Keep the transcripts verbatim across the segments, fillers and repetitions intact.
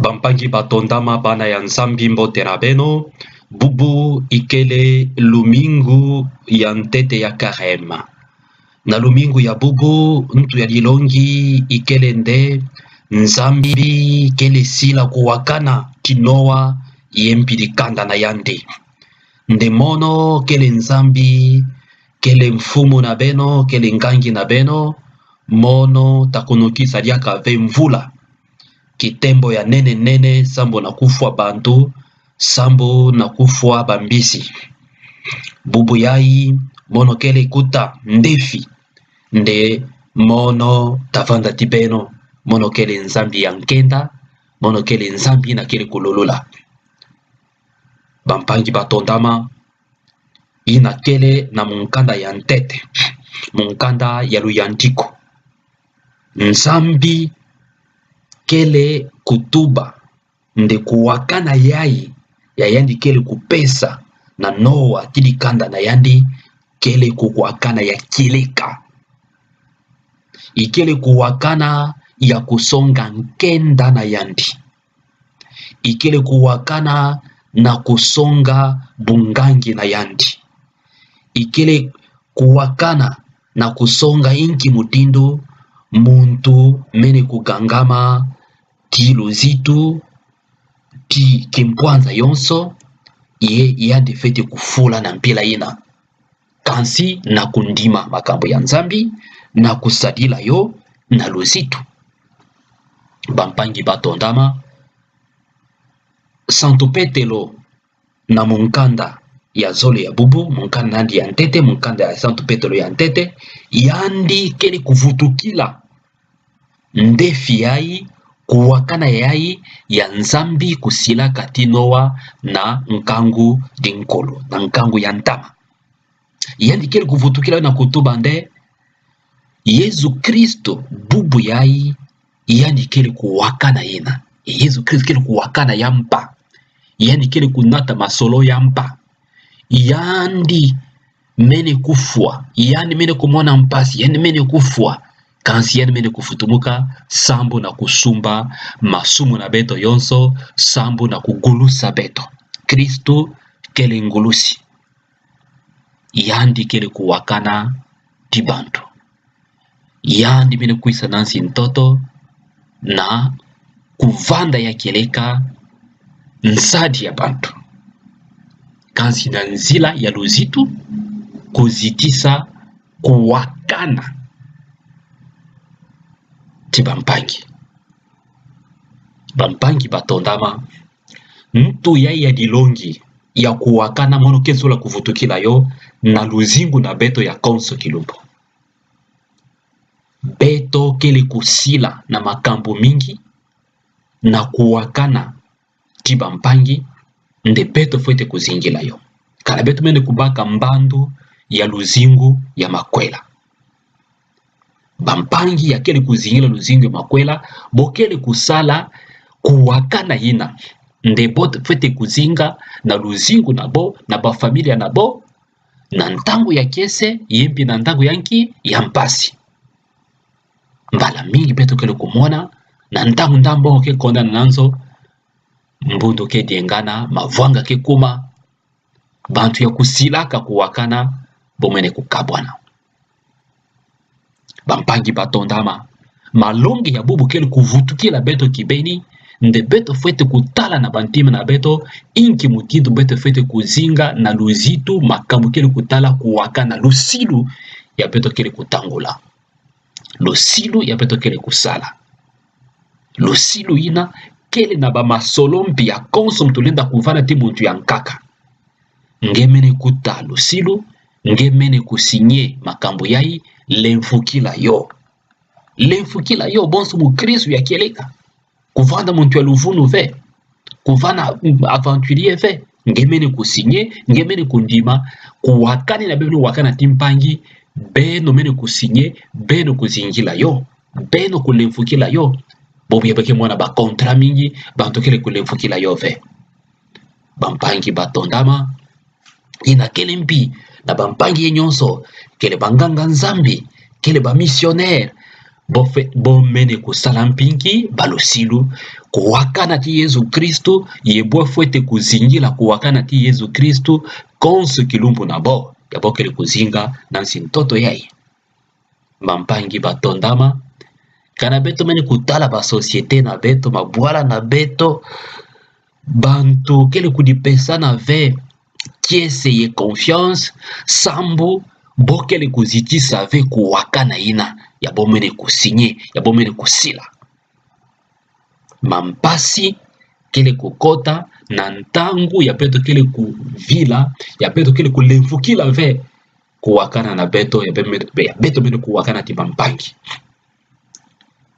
Bampangi batondama, bana ya Nzambi, mbote na beno. Bubu ikele lumingu ya ntete ya Kareme. Na lumingu ya bubu, ntu ya dilongi ikele nde: Nzambi kele sila kuwakana ti Noa ye mpi dikanda na yandi. Nde mono kele Nzambi, kele mfumu na beno, kele ngangi na beno, mono ta kunukisa diaka ve mvula kitembo ya nene nene, sambu na kufwa bantu, sambu na kufwa bambisi. Bubu yayi, mono kele kuta ndefi, nde mono ta vanda ti beno, mono kele Nzambi ya nkenda, mono kele Nzambi yina kele kululula. Bampangi batondama, yina kele na mukanda ya ntete, mukanda ya Luyantiku. Nzambi kele kutuba nde kuwakana yayi, ya yandi kele kupesa na Noa ti dikanda na yandi, kele kuwakana ya kieleka. Ikele kuwakana ya kusonga nkenda na yandi. Ikele kuwakana na kusonga bungangi na yandi. Ikele kuwakana na kusonga inki mutindu muntu mene kugangama ti luzitu, ti kimpwanza yonso, ye yandi fwete kufula na mpila yina. Kansi na kundima makambu ya Nzambi, na kusadila yo na luzitu. Bampangi batondama, Santu Petelo na mukanda ya zole ya bubu, mukanda na yandi ya ntete, mukanda ya Santu Petelo ya ntete, yandi kele kuvutukila ndefi yayi, kuwakana yayi ya Nzambi kusilaka ti Noa na nkangu di nkulu, na nkangu ya ntama. Yandi kele kuvutukila na kutuba nde Yezu Kristo bubu yayi, yandi kele kuwakana yina. Yezu Kristo kele kuwakana ya mpa. Yandi kele kunata masolo ya mpa. Yandi mene kufwa, yandi mene kumona mpasi, yandi mene kufwa, kansi yandi mene kufutumuka, sambu na kusumba masumu na beto yonso, sambu na kugulusa beto. Kristo kele ngulusi. Yandi kele kuwakana ti bantu. Yandi mene kwisa na nsi ntoto na kuvanda ya kieleka nsadi ya bantu. Kansi na nzila ya luzitu, kuzitisa kuwakana ti bampangi. Bampangi batondama, ntu yayi ya dilongi ya kuwakana mono ke zola kuvutukila yo na luzingu na beto ya konso kilumbu. Beto kele kusila na makambu mingi na kuwakana ti bampangi, nde beto fwete kuzingila yo. Kana beto mene kubaka mbandu ya luzingu ya makwela. Bampangi ya kele kuzingila luzingu ya makwela, bo kele kusala kuwakana yina. Nde bo fwete kuzinga na luzingu na bo, na bafamilia na bo, na ntangu ya kiese, ye mpi na ntangu ya nki, ya mpasi. Mbala mingi beto kele kumona, na ntangu ndambo ke kondana nanzo, mbundu ke diengana, mavwanga ke kuma, bantu ya kusilaka kuwakana, bo mene kukabwana. Bampangi batondama, malongi ya bubu kele kuvutukila beto kibeni, nde beto fwete kutala na bantima na beto, inki mutindu beto fwete kuzinga na luzitu makambu kele kutala kuwakana, lusilu ya beto kele kutangula. Lusilu ya beto kele kusala. Lusilu yina kele na bamasolo mpi ya konso muntu lenda kuvana ti muntu ya nkaka. Nge mene kuta lusilu, nge mene kusigne makambu yayi, lemfukila yo. Lemfukila yo, bonso mukristu ya kieleka. Kuvanda muntu ya luvunu ve. Kuvanda, mm, aventurier ve. Nge mene kusigne, nge mene kundima, kuwakani na beno wakana ti mpangi, beno mene kusigne, beno kuzingila yo, beno kulemfukila yo. Bobo yabaki mwana ba contrat mingi, bantu kele kulemfukila yo ve. Bampangi batondama, yina kele mbi na bampangi ye nyonso, kele banganga-Nzambi, kele bamisionere, bo fe-, bo mene kusala mpingi, balusilu, kuwakana ti Yezu Kristu, ye bo fwete kuzingila kuwakana ti Yezu Kristu, konso kilumbu na bo, ya bo kele kuzinga na nsi ntoto yayi. Bampangi batondama, kana beto mene kutala ba société na beto, mabwala na beto, bantu kele kudipesana ve kiese ye confiance, sambu bo kele kuzitisa ve kuwakana yina ya bo mene kusigne, ya bo mene kusila. Mampasi kele kukota na ntangu ya beto kele kuvila, ya beto kele kulemfukila ve kuwakana na beto, ya be-, ya beto mene kuwakana ti bampangi.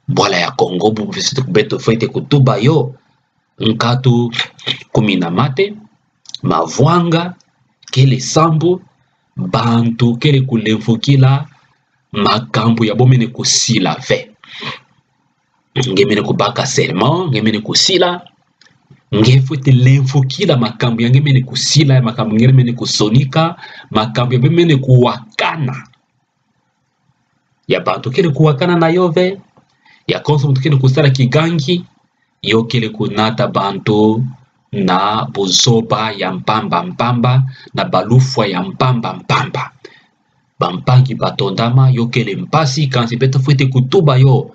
Bwala ya Kongo bubu beto fwete kutuba yo, nkatu kumi na mate, mavwanga, kele sambu bantu kele kulemfukila makambu ya bo mene kusila ve. Nge mene kubaka serment, nge mene kusila, nge fwete lemfukila makambu ya nge mene kusila, makambu nge mene kusonika, makambu ya be mene kuwakana. Ya bantu kele kuwakana na yo ve, ya konso muntu kele kusala kigangi, yo kele kunata bantu na buzoba ya mpamba mpamba, na balufwa ya mpamba mpamba. Bampangi batondama, yo kele mpasi, kansi beto fwete kutuba yo.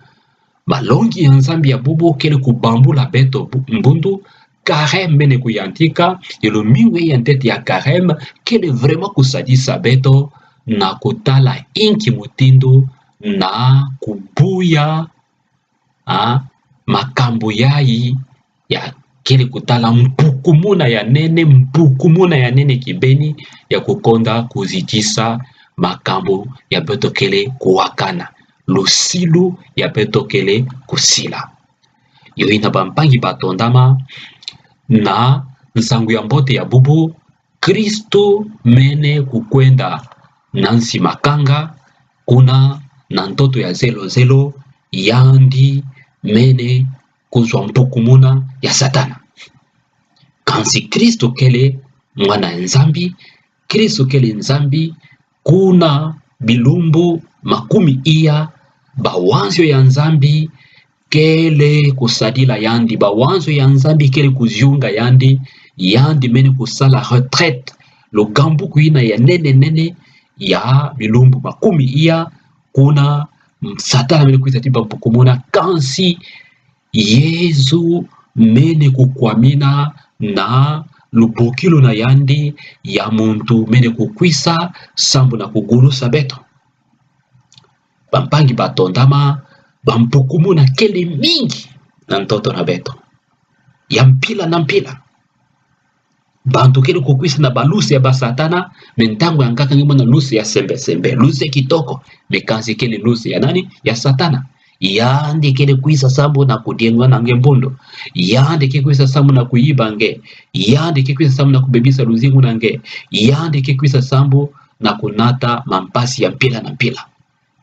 Malongi ya Nzambi ya bubu kele kubambula beto bu-, mbundu, Carême mene kuyantika, ye lumingu ya ntete ya Carême, kele vraiment kusadisa beto na kutala inki mutindu na kubuya, a, makambu yayi ya kele kutala mpukumuna ya nene, mpukumuna ya nene kibeni ya kukonda kuzitisa makambu ya beto kele kuwakana, lusilu ya beto kele kusila. Yo yina bampangi batondama, na nsangu ya mbote ya bubu, Kristu mene kukwenda na nsi makanga, kuna na ntoto ya zelo zelo, yandi mene kuzwa mpukumuna ya Satana. Kansi Kristu kele mwana ya Nzambi, Kristu kele Nzambi, kuna bilumbu makumi iya, bawanzio ya Nzambi kele kusadila yandi, bawanzio ya Nzambi kele kuzunga yandi, yandi mene kusala retraite, lugambuku yina ya nene nene, ya bilumbu makumi iya, kuna Satana mene kwisa ti bampukumuna, kansi Yezu mene kukwamina na lubokilu na yandi ya muntu mene kukwisa sambu na kugulusa beto. Bampangi batondama, bampukumuna kele mingi na ntoto na beto, ya mpila na mpila. Bantu kele kukwisa na baluse ya ba Satana, mais ntangu ya nkaka nge mona luse ya sembe sembe, luse kitoko, mais kansi kele luse ya nani? Ya Satana. Yandi kele kwisa sambu na kudiengwa na nge mbundu. Yandi kele kwisa sambu na kuyiba nge. Yandi kele kwisa sambu na kubebisa luzingu na nge. Yandi kele kwisa sambu na kunata mampasi ya mpila na mpila.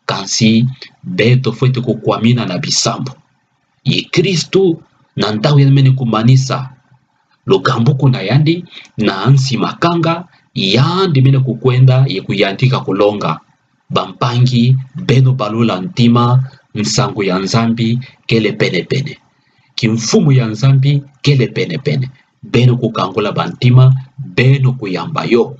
Kansi beto fwete kukwamina na bisambu. Ye Kristu, na ntangu yandi mene kumanisa lugambuku na yandi na nsi makanga, yandi mene kukwenda ye kuyantika kulonga. Bampangi, beno balula ntima, nsangu ya Nzambi kele pene pene. Kimfumu ya Nzambi kele pene pene. Beno kukangula bantima, beno kuyamba yo.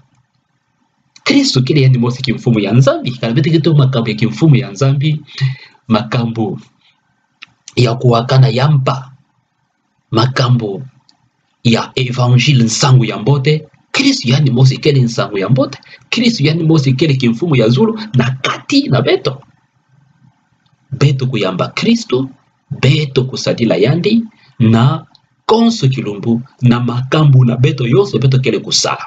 Kristu kele yandi mosi kimfumu ya Nzambi. Kana beto ke tuba makambu ya kimfumu ya Nzambi, makambu ya kuwakana ya mpa, makambu ya évangile, nsangu ya mbote. Kristu yandi mosi kele nsangu ya mbote. Kristu yandi mosi kele kimfumu ya zulu na kati na beto. Beto kuyamba Kristu, beto kusadila yandi na konso kilumbu, na makambu na beto yonso beto kele kusala.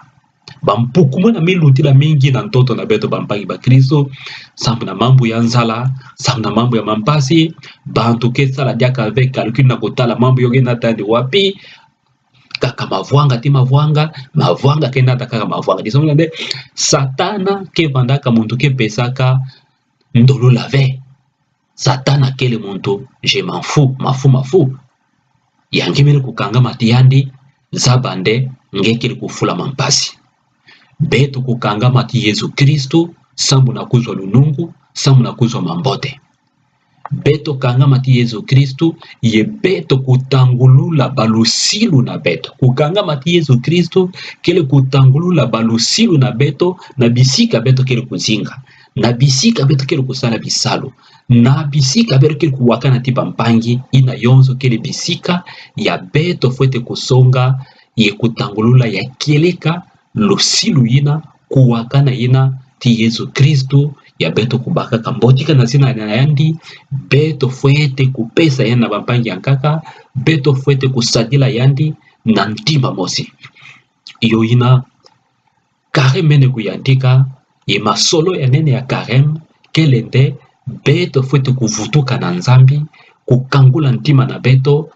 Bampukumuna milutila mingi na ntoto na beto bampangi bakristo, sambu na mambu ya nzala, sambu na mambu ya mampasi, bantu ke sala diaka ve calcul na kutala mambu yo ke nata yandi wapi, kaka mavwanga ti mavwanga, mavwanga ke nata kaka mavwanga. Disongela nde, Satana ke vandaka muntu ke pesaka ndolula ve. Satana kele muntu, je m'en fous, mafu, mafu. Ya nge mele kukangama ti yandi, zaba nde nge kele kufula mampasi. Beto kukangama ti Yezu Kristu, sambu na kuzwa lunungu, sambu na kuzwa mambote. Beto kangama ti Yezu Kristu, ye beto kutangulula balusilu na beto. Kukangama ti Yezu Kristu, kele kutangulula balusilu na beto, na bisika beto kele kuzinga. Na bisika beto kele kusala bisalu. Na bisika beto kele kuwakana ti bampangi, ina yonso kele bisika ya beto fwete kusonga, ye kutangulula ya kieleka lusilu yina, kuwakana yina ti Yezu Kristu, ya beto kubakaka mbotika na zina na yandi, beto fwete kupesa yandi na bampangi ya nkaka, beto fwete kusadila yandi na ntima mosi. Yo yina Kareme mene kuyantika, ye masolo ya nene ya Kareme, kele nde, beto fwete kuvutuka na Nzambi, kukangula ntima na beto,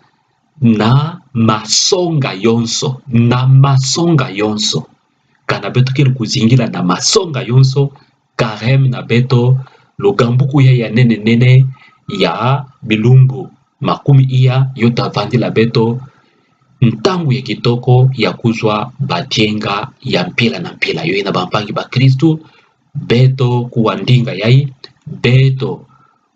na masonga yonso, na masonga yonso. Kana beto kele kuzingila na masonga yonso, Kareme na beto, lugambuku ya ya nene nene, ya bilumbu makumi iya, yo ta vandila beto ntangu ya kitoko ya kuzwa batienga ya mpila na mpila. Yo yina bampangi bakristu, beto kuwa ndinga yai, beto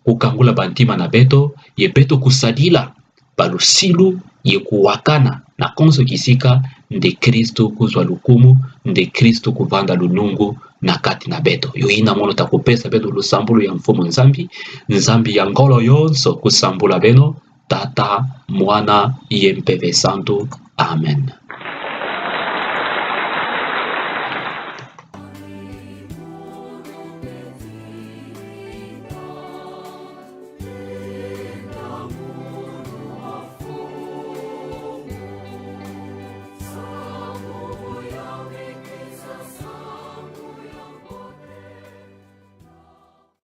kukangula bantima na beto, ye beto kusadila balusilu, ye kuwakana na konso kisika nde Kristu kuzwa lukumu, nde Kristu kuvanda lunungu na kati na beto. Yo yina mono ta kupesa beto lusambulu ya Mfumu Nzambi. Nzambi ya ngolo yonso kusambula beno, Tata, Mwana, ye Mpeve Santu. Amen.